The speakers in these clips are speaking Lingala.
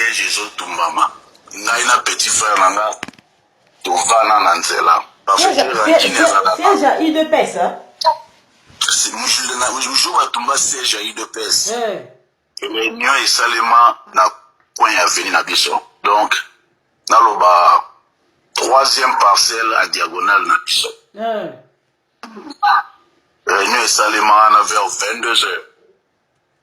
Siège ezotumbama, ngai na petit frère na nga tovanda na nzela. Siège ya UDPS? Jour batumba siège ya UDPS, réunion esalema na coin ya avenue na biso, donc naloba troisième parcelle à diagonale na biso. Réunion esalema wana vers 22 heures.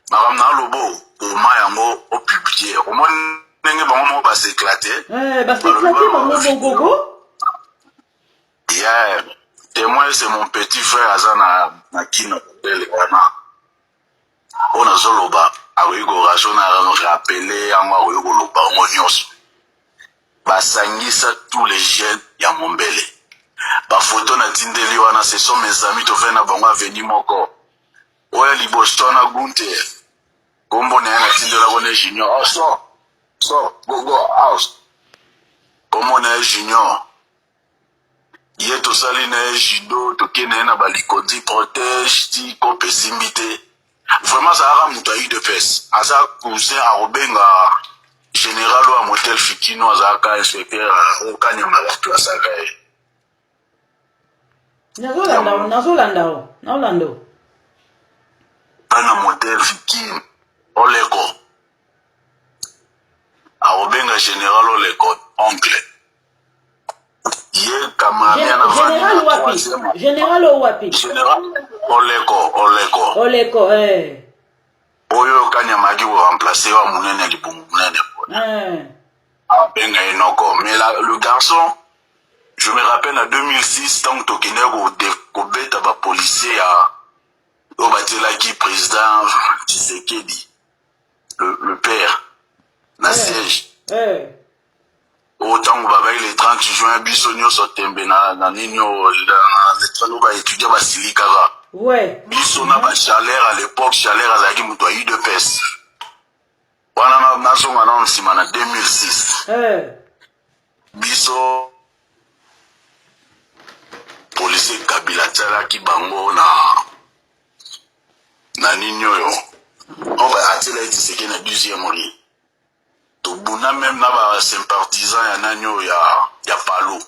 Makambo na alobo koma yango, opublier, omoni ndenge bango moko bas'éclater. Bas'éclater bango mokoko. Yeah, témoin, c'est mon petit frère, aza na kino kotele wana. Oyo nazoloba, akoki koraso na rappeler yango, akoki koloba yango nyonso. Basangisa tous les jeunes ya Mombele. Bafoto natindeli wana, ce sont mes amis, tofai na bango avenue moko. Oyo liboso wana, Gunter, kombo na ye natindelako ne Junior. Oh, so so go go house, kombo na ye Junior. Ye tosali na ye judo, tokende ye na balikodi protège ti kope esimbi te. Vraiment, azalaka moto ya UDPS, aza cousin akobenga général oyo ya motel Fikino, azalaka inspecteur okanyama, bato asaka ye. Nazolanda, nazolanda o, naolanda o. Bana motel Fikino, Oleko, akobenga général Oleko oncle. Ye Général wapi? Général o wapi? Général Oleko, Oleko. Oleko, eh. Oyo okanyamaki koremplacer wa monene ya libumu monene. Abenga ye noko. Mais le garçon, je me rappelle, na 2006, ntango tokendaki kobeta bapolicier ya oyo batielaki président Tshisekedi le père na siège oyo, ntango babaki le 30 juin, biso nyonso tembe na nini oyo, oyo baétudiant basili kaka. Biso na bachaleur à l'époque, Chaleur azalaki moto ya UDPS wana. Nazonga nano nsima na 2006. Biso policier Kabila atialaki bango na nini oyo oyo atielaki Tshisekedi na 12e rue. Tobunda même na basympathisant ya nani oyo ya Palo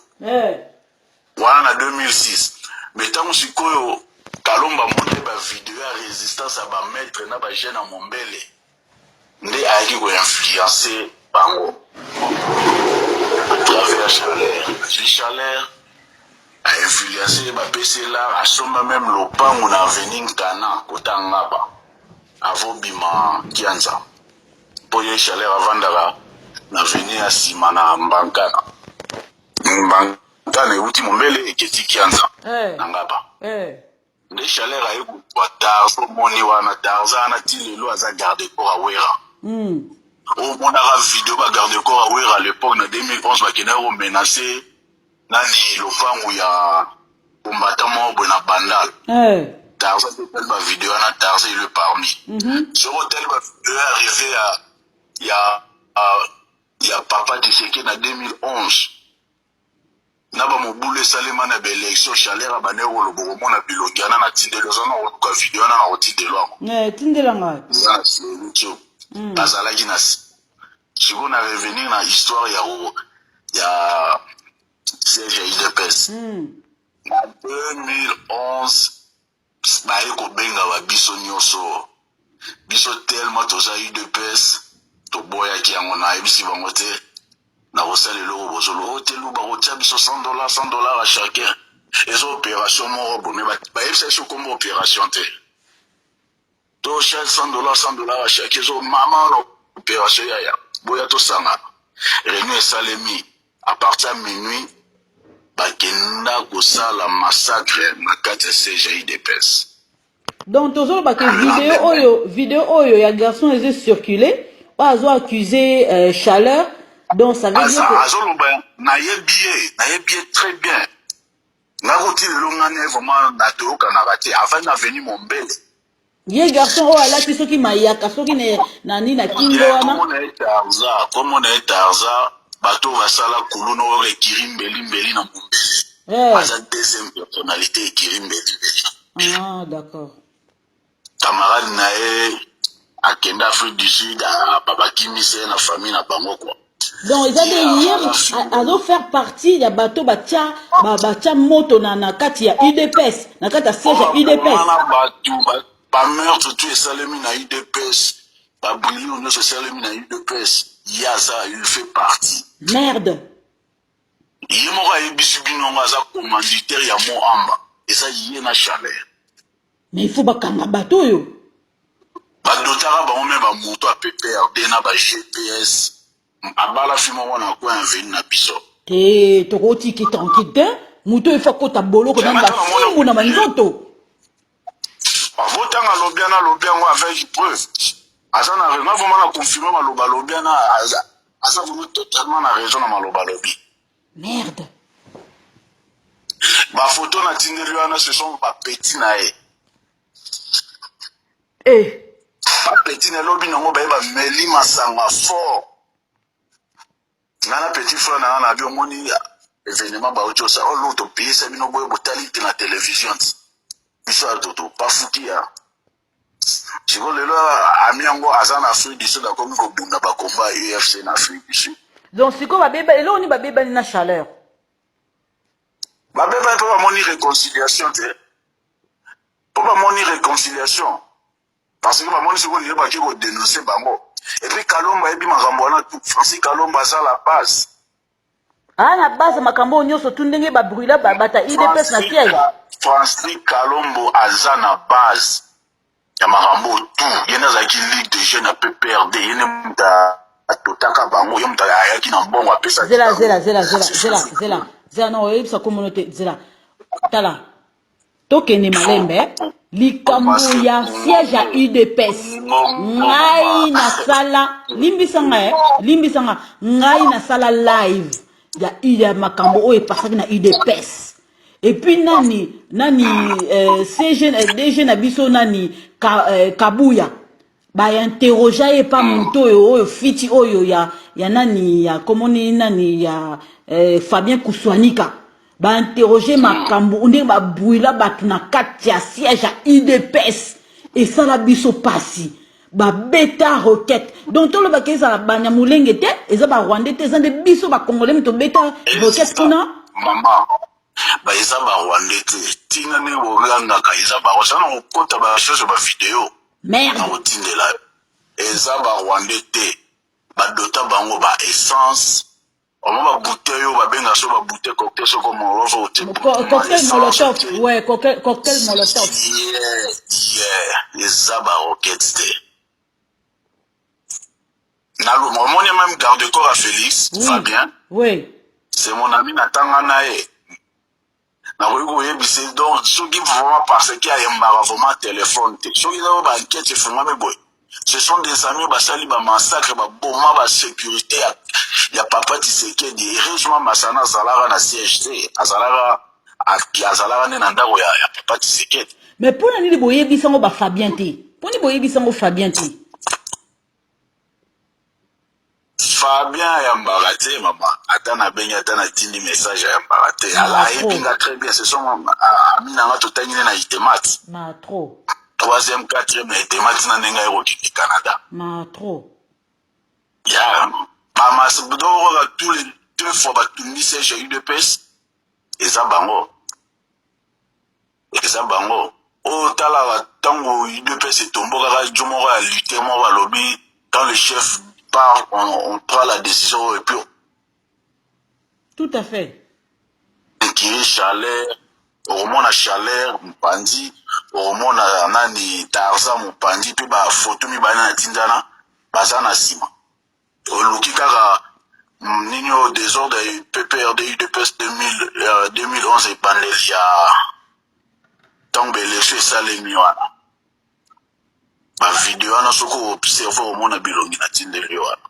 wana na 2006. Mais ntango sikoyo Kalomba monaki bavideo ya résistance ya bamaître na bajeune ya Mombele, nde ayaki koinfluencer bango à travers Chaleur. Azwi Chaleur, ainfluencer, bapesi lar, asomba même lopango na avenue Nkana, kota Ngaba, avobima Kianza, mpo ye Chaleur avandaka na avenue ya nsima na Mbankana. Mbankana euti Mombele, eketi Kianza na Ngaba. Nde Chaleur aye kozwa Tarzan. Omoni wana Tarzan wana, ti lelo aza garde corps awera. Omonaka video, bagarde corps awera à l'époque na 2011 bakendaki komenacer nani, lopangu ya combattant moko boye na Bandal. Tarzan, totali bavideo wana, Tarzan, il est parmi. Soki otali bavideo arrivé ya papa Tshisekedi na 2011, na bamobulu esalema na baélection, Chaleur abandaki koloba. Komona bilongi wana na tindeli, oza na koluka video wana na kotindelo yango. Tindela ngai. Eza na YouTube. Azalaki na sikoyo na revenir na histoire ya siège ya UDPS. Na 2011, baye kobenga babiso nyonso. Biso tellement toza UDPS, toboyaki yango. Nayebisi bango te, nakosala eloko bozolo oyo te. Luba kotia biso 100 $, 100 $ à chacun. Eza opération moko boye, mais bayebisa biso kombo opération te. To chaque 100 $, 100 $ à chacun. Ezo mama na opération yaya, boya tosangana. Réunion esalemi à partir ya minuit, bakenda kosala massacre na kati ya siège ya UDPS. Donc tozoloba ke video oyo ya garçon eza circuler, oyo azo accuser Chaleur, donc ça veut dire que Azoloba, nayebi ye, nayebi ye très bien. Nakoti lelo, ngani vraiment natoyokanaka te, avandi na avenue Mombele. Ye garçon oyo alati soki mayaka, soki na nini na kingo wana. Komona ye Tarza, komona ye Tarza. Bato oyo basala kuluna oyo ekiri mbeli mbeli na Mombele. Aza deuxième personnalité ekiri mbeli mbeli. Ah, d'accord. Camarade na ye. Akende Afrique du Sud, bakimisa ye na famille na bango quoi. Donc eza nde ye azo faire partie ya bato batya batya moto na kati ya UDPS, na kati ya siège ya UDPS. Wana bato bameurtre tout esalemi na UDPS, babrûlure nyonso esalemi na UDPS, ye aza, il fait partie. Merde. Ye moko ayebisi bino yango, aza commanditaire ya Moamba, eza ye na Chaleur. Mais il faut bakanga bato oyo. Badotaka bango me bamoto ya PPRD na ba GPS. Abala fi moko na coin avenue na biso. Te, tokotiki tranquille te. Moto oyo il faut akota boloko na bafimbu na banzoto. Bavotanga alobi ana, alobi yango avec preuve. Aza na nga vraiment na confirme maloba alobi ana, aza vraiment totalement na raison na maloba alobi. Merde. Bafoto natindeli wana, ce sont bapetits na ye. Eh. Bapetits na elobi nango baye bameli masanga fort. Nga na petit frère na nga na bi, omoni événement bauti osala oyo, topeyisa bino boye, botali te na télévision ti biso ya toto bafuki ya sikoyo. Lelo ami yango aza na Afrique du Sud, akomi kobunda bakomba ya UFC na Afrique du Sud. Donc sikoyo babeba eloko nini? Babebani na Chaleur? Babebani mpo bamoni réconciliation te, mpo bamoni réconciliation parce que bamoni sikoyo lelo baki kodénonce bango. Et puis Kalombo ayebi makambo wana tout. Francis Kalombo aza la base. Aa, na base makambo oyo nyonso tu, ndenge babrûla bata UDPS na siège. Francis Kalombo aza na base ya makambo tout. Ye nde azalaki ligue de jeunes ya PPRD, ye nde moto atotaka bango, ye moto ayaki na mbongo apesaki. Zela, zela, zela, zela, zela, zela, zela, na oyebisa komono te. Zela, tala, tokende malembe. Likambo ya siège ya UDPS, ngai nasala, limbisa ngai, limbisa nga, ngai nasala live ya makambo oyo epasaki na UDPS. Et puis nani nani CG, DG na biso nani Kabuya, bainterroger ye pa moto oyo fiti oyo ya nani, ya komoni nani, ya Fabien Kuswanika. Bainterroger makambo ndenge babrûla bato na kati ya siège ya UDPS. Esala biso pasi, babeta roquette. Donc tolobaka ezala Banyamulenge te, eza Barwandais te, eza nde biso Bacongolais mi tobeta roquette kuna. Mama, ba eza Barwandais te. Ntina ndenge bogangaka, eza baoza na kokota bachose, bavideo. Merde. Na kotindela yo, eza Barwandais te. Badota bango ba essence, omo babouteille oyo babenga so babouteille cocktail, soko molotov otie. Cocktail molotov, ouais, cocktail molotov. Yeah, eza baroquette te. Omoni même garde corps à Félix. Oui. Fabien. Oui. C'est mon ami, natanga na ye, nakoki koyebisa. Donc soki vraiment, parce que ayembaka vraiment téléphone te, soki eza baenquête efungami boye, ce sont des amis. Basali bamassacre, baboma basécurité ya papa Tshisekedi. Heureusement Masana azalaka na siège te, azalaka nde na ndako ya papa Tshisekedi. Mais mpona nini boyebisango bafabien te? Mponi boyebisango Fabien te? Fabien ayambaka te, mama. Ata nabengi, ata natindi message, ayambaka te. Ayebi nga très bien, ce sont ami na nga, totangi nde na Itemat. Ma trop. Troisième, quatrième na Itemat, na ndenge ayekokende Canada. Ma trop. Ya bamas dokoka tous les deux fois batumbi siège ya UDPS, eza bango, eza bango oyo. Talaka ntango UDPS etombokaka, jo moko ya lute moko alobi: quand le chef parle, on prend la décision et puis Tout à fait. Kiri Chaleur, okomona Chaleur mopanzi, okomona nani, Tarza mopanzi, mpe bafoto mibale na tindana baza na nsima. Oluki kaka nini oyo, désordre PPRD UDPS 2011, ebandeli ya ntango baélection esalemi wana, bavideo wana, soki oobserve, omona bilongi natindeli yo wana,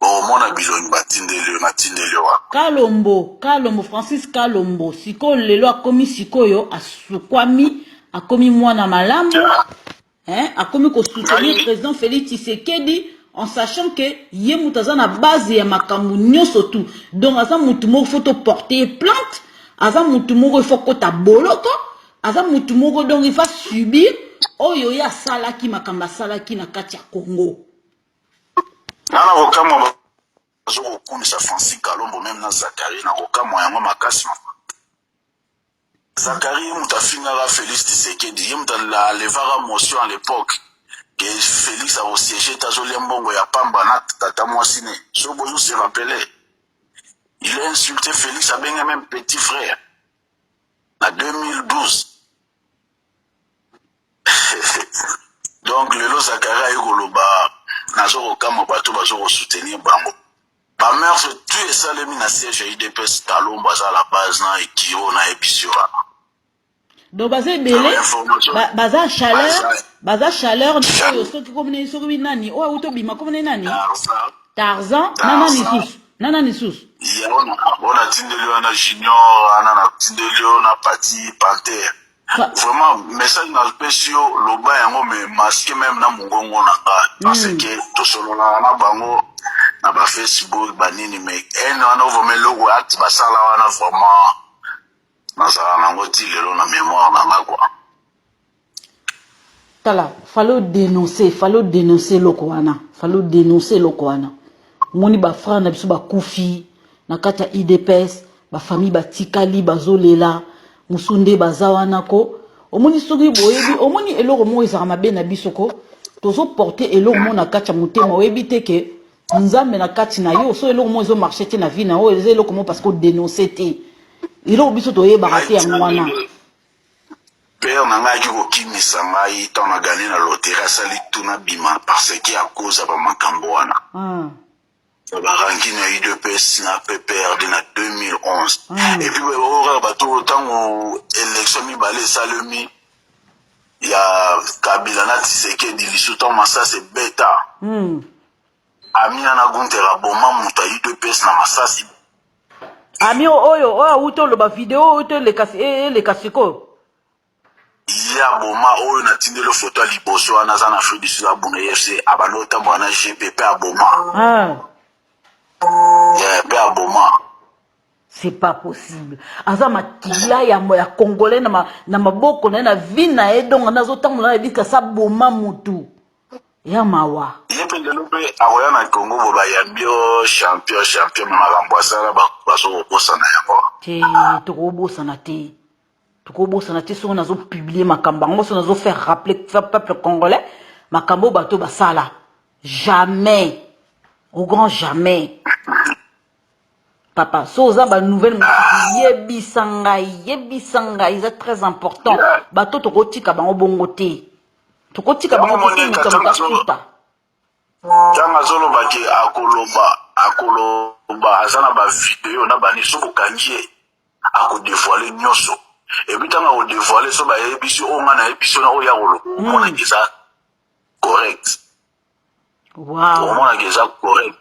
omona bilongi batindeli yo, natindeli yo wana. Kalombo, Kalombo, Francis Kalombo, sikoyo lelo akomi, sikoyo asukwami, akomi mwana malamu, hein? Akomi kosoutenir président Félix Tshisekedi en sachant que ye moto aza na base ya makambo nyonso tout. Donc aza motu moko faut toporte ye plainte, aza motu moko il faut kota boloko, aza motu moko donc il va subir. Oyo ye asalaki, makambo asalaki na kati ya Congo. Nga na kokamwa bazo kokumisa Francis Kalombo meme na Zacharie, na kokamwa yango makasi. Zacharie ye moto afingaka Felix Tshisekedi, ye moto alevaka motion à l'époque que Felix akosiéger te, azolia mbongo ya pamba na tata mwasi ne. So bozo se rappeler, il a insulté Félix, abenga même petit frère na 2012. Donc lelo Zacharie aye koloba, nazo kokamwa bato bazo kosoutenir bango. Bameurtre tu esalemi na siège ya UDPS, Kalombo aza la base na ekiro na yebisi wana. Donc baza ebele, baza chaleur, baza chaleur oyo soki komine, soki nani oyo auti obima, komine nani, Tarzan na nani susu, na nani susu. Yango natindeli wana Junior wana, natindeli yo na Pati Panter. Vraiment, message napesi yo, loba yango, mais masque même na mongongo na nga, parce que tosololaka na bango na bafacebook banini, mais ene wana vraiment eloko acte basala wana, vraiment nazala nango ti lelo na mémoire na nga quoi. Tala, fallait dénoncer, fallait dénoncer eloko wana, fallait dénoncer eloko wana. Omoni, bafrère na biso bakufi na kati ya UDPS, bafamille batikali bazolela, mosu nde baza wana ko. Omoni, soki boyebi, omoni eloko moko ezalaka mabe na biso ko, tozoporte eloko moko na kati ya motema, oyebi te ke Nzambe na kati na yo. So eloko moko ezomarche te na vie na oyo, eza eloko moko parce que odénonce te eloko biso toyebaka te, yango wana. Père na ngai ayaki kokimisa ngai ntango na gagné na loterie, asali tuna bima parce que à cause ya bamakambo wana ya barancune ya UDPS na PPRD na 2011. Et puis oyo kaka bato, ntango élection mibale esalemi ya Kabila na Tshisekedi, lisu ntango masasi ebeta, Amina na Gunter aboma moto ya UDPS na masasi. Ami oyo, oyo awuti oloba video oyo to eleka sikoyo. Ye aboma oyo natindeli foto ya liboso wana, aza na Afrique du Sud, abuna UFC, abandi otambola na GP mpe aboma. Yeah, mpe aboma. C'est pas possible, aza makila ya congolais na maboko na ye, na vie na ye. Donc nazotambola na yebi kasi aboma mutu ya mawa. Ye mpe lelo mpe akoya na Congo bo bayambi yo champion, champion, me makambo asala bazokobosana yango. Te, tokobosana te, tokobosana te. Soki nazopublie makambo yango, so nazofaire rappeler peuple congolais makambo oyo bato basala, jamais, au grand jamais. Papa, so oza banouvelle mosusu, yebisa ngai, yebisa ngai, eza très important. Bato tokotika bango bongo te, tokotika bango te, moto moto afuta. Ntango azolobaki, akoloba, akoloba, aza na bavideo na bani. So bokangi ye, akodévoile nyonso. Et puis ntango akodévoile, so bayebisi oyo ngai nayebisi na oyo ya koloba, omonaki eza correct. Omonaki eza correct.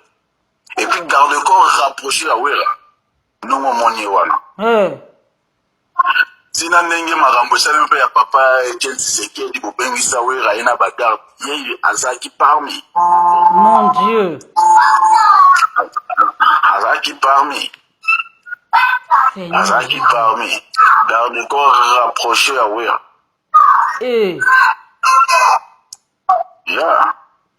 Et puis garde corps rapproché ya Wera, ndongo omoni ye wana, ntina ndenge makambo esalemi mpe ya papa Etienne Tshisekedi, bobengisa Wera ye na bagarde, ye azalaki parmi. Mon Dieu. Azalaki parmi, azalaki parmi garde corps rapproché ya Wera. Yeah.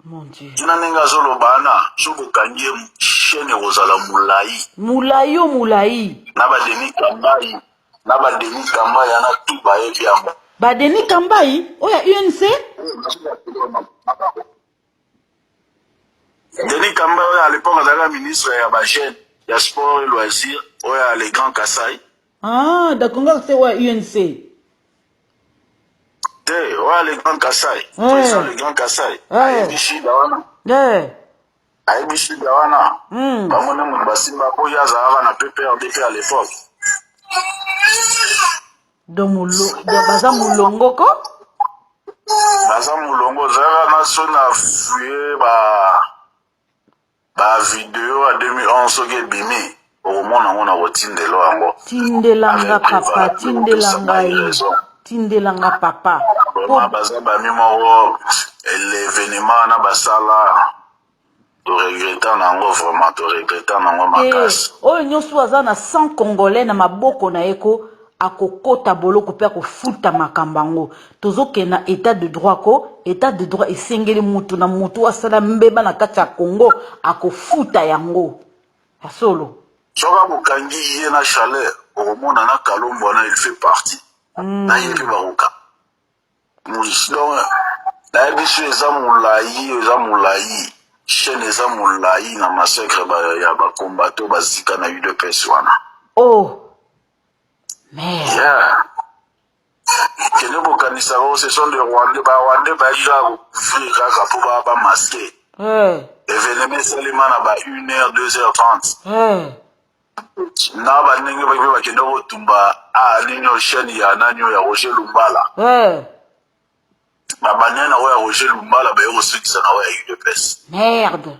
Mon Dieu. Ntina ndenge azoloba wana, so bokangi ye, chaîne ekozala molai. Molai o molai. Na baDenis Kambai, na baDenis Kambai yana tu bayebi yango. BaDenis Kambai oyo ya UNC? Denis Kambai oyo à l'époque azalaka ministre ya bajeune, ya sport et loisir, oyo ya le Grand Kasai. Ah d'accord, nga se oyo ya UNC. Te, oyo ya le Grand Kasai, président le Grand Kasai. Ayebi shida wana. Ayebi shida wana. Bango nde moto basimba oyo azalaka na PPRD mpe à l'époque. Donc baza molongo ko. Baza molongo. Ozalaka na so na fuye ba bavideo ya 2011, soki ebimi okomona yango na kotindelo yango. Tindelanga papa, tindela ngai, tindelanga papa. Vraiment, baza bami moko. L'événement wana basala, toregreta nango, vraiment toregreta nango makasi. Oyo nyonso aza na 100 congolais na maboko na ye ko. Akokota boloko pe akofuta makambo yango. Tozokende na etat de droit ko, etat de droit esengeli mutu na mutu oyo asala mbeba na kati ya Congo akofuta yango. Ya solo. Soki akokangi ye na chaleur okomona na kalombo wana il fait partie na ye pe bakokanga donc nayebi so eza molayi eza molayi chaîne eza molayi na massacre ya ba combattants bazika na udps wana. Oh merde. Yeah. Kende bokanisaka o ce sont des rwandais ba rwandais bayaki kaka kocouvrir kaka mpo ba bamaske Hey. Evenema esalema na ba 1 heure 2 heures 30 Hey. Na bandenge mpe bakende kotumba a nini oyo chaîne ya nani oyo ya Roger Lumbala. Hey. Babandaki na oyo ya Roger Lumbala baye kosukisa na oyo ya UDPS. Merde.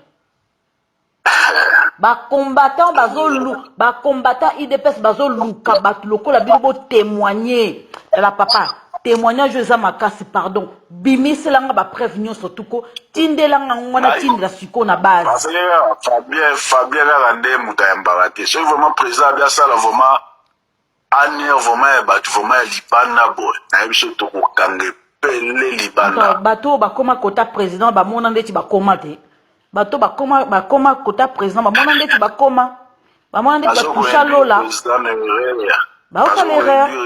Ba combattants bazolu ba combattants UDPS bazoluka bato lokola bino bo témoigner. Tala papa, témoignage oyo eza makasi pardon. Bimisela nga ba preuve nyonso tuko tindela nga ngo wana tindela sikoyo na base. Parce que Fabien Fabien kaka nde moto ayambaka te. Soki vraiment président abi asala vraiment anere vraiment ya bato vraiment ya libanda boye nayebi so tokokanga epele libanda. Bato oyo bakoma kota président bamona ndeti bakoma te. Bato bakoma bakoma kota président bamona ndeti bakoma bamona ndeti batusha lola. Baosala erreur.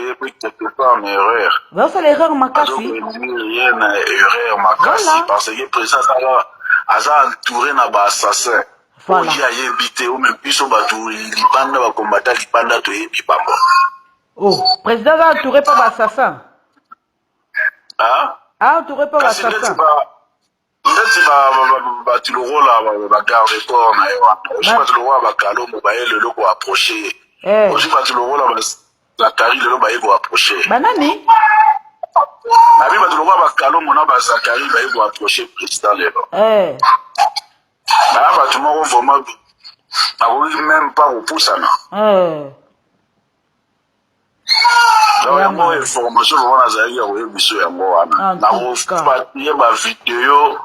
Baosala erreur makasi. Azokoinduire ye na erreur makasi Voilà. parce que président azaka aza entouré na ba assassin. Voilà. Oyo ayebi te oyo me biso bato libanda bakombata libanda toyebi bango. Oh, président aza entouré par ba assassin. Ah? Ah, entouré par ba Kasi ndeti assassin. ba ndeti bato lokola ba garde corps na ye wana ozwi bato lokola bakalombo baye lelo koapproche ye. Eh. Ozwi bato lokola bazakari lelo baye koapproche ye. Banani? Nabi bato lokola bakalombo na bazakari baye koapproche président lelo. Eh. Baya bato moko vraiment bakoki même pas kopusana. Eh. Donc yango information vraiment nazalaki ya koyeba biso yango wana. En tout cas. Nakopatie ba video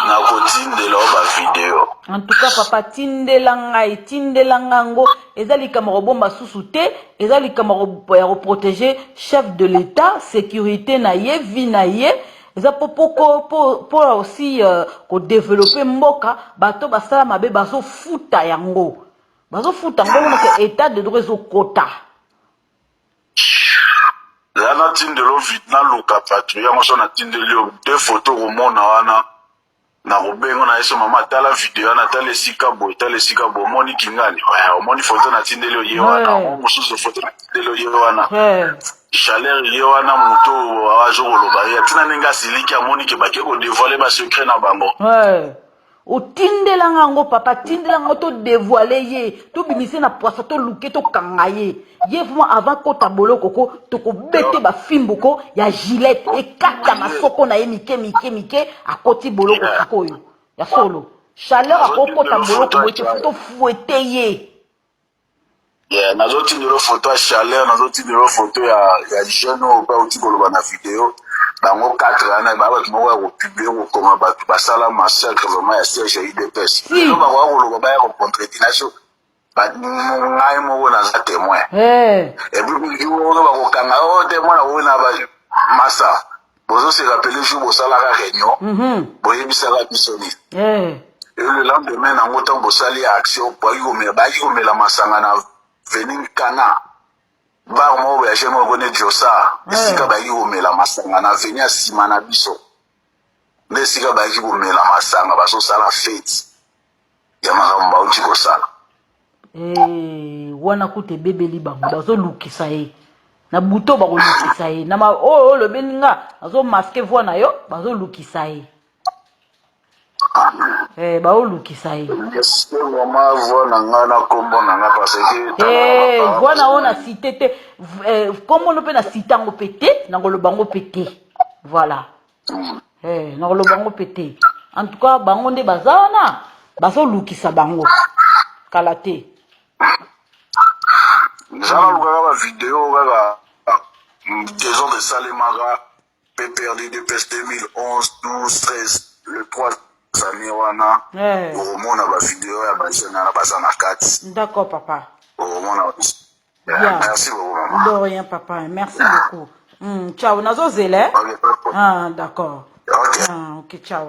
nakotindela yo ba video. En tout cas papa tindela ngai tindela ngai yango eza likambo ya kobomba susu te eza likambo ya koprotéger chef de l'état sécurité na ye vie na ye eza po po po po aussi kodévelopper mboka bato basala mabe bazofuta yango bazofuta yango bongo ke état de droit ezokota. Ya natindela naluka patrouille yango so natindeli yo deux photo komona wana nakobenga na ye so mama tala video wana tala esika boye tala esika boye omoni kingani omoni photo natindeli yo ye wana Ouais. mosusu photo natindeli yo ye wana Eh. Chaleur ye wana moto azokoloba ye atina ndenge asiliki amoni ke bake kodévoiler basecret na bango. Ouais. Otindelanga yango papa tindelanga yango todévoiler ye tobimise na poisa toluke tokanga ye ye vraiment avant kota boloko ko tokobete bafimbu ko ya gilette ekata masoko na ye mike mike mike akoti boloko sikoyo ya solo chaleur akokota boloko boye te faut tofouetter ye. Yeah, nazotindela photo ya chaleur nazotindela photo ya, ya jeune oyo mpe auti koloba na video bango 4 wana baa bato moko ya kopublier kokoma bato basala massacre vraiment ya siège ya UDPS. Lelo bakoka koloba baya kocontredire na so ngai moko naza témoin. Eh. Et puis oyo bakokanga oyo témoin nakoki na masa bozo se rappeler jour bosalaka réunion boyebisaka biso nini. Eh. Et le lendemain nango ntango bosali action bayaki komela masanga na venin kana bar moko ya jeune moko kone josa esika bayaki komela masanga na veni ya nsima na biso nde esika bayaki komela masanga bazosala fete ya makambo bauti kosala. Eh, wana kuta ebebeli bango bazolukisa ye na buto bakolukisa ye na oyo olobeli nga azomasquer voix na yo bazolukisa ye. Eh, baolukisa ye. Vraiment voix na nga na kombo na nga parce que Eh, voix na oyo na cité te kombo no mpe na cité yango mpe te nakoloba yango mpe te voilà. Eh, nakoloba yango mpe te en tout cas bango nde baza wana bazolukisa bango kala te. Eza nalukaka bavideo kaka désordre esalemaka PPRD UDPS 2011 12 13 le 3 années wana. Eh. Okomona bavideo ya bajeune wana baza na kati. D'accord papa. Okomona. Bien. Merci beaucoup mama. maman. De rien, papa. Merci beaucoup. Ciao. Nazozela. Ok, pas de problème. Ah, d'accord. Ok. Ah, ok, ciao.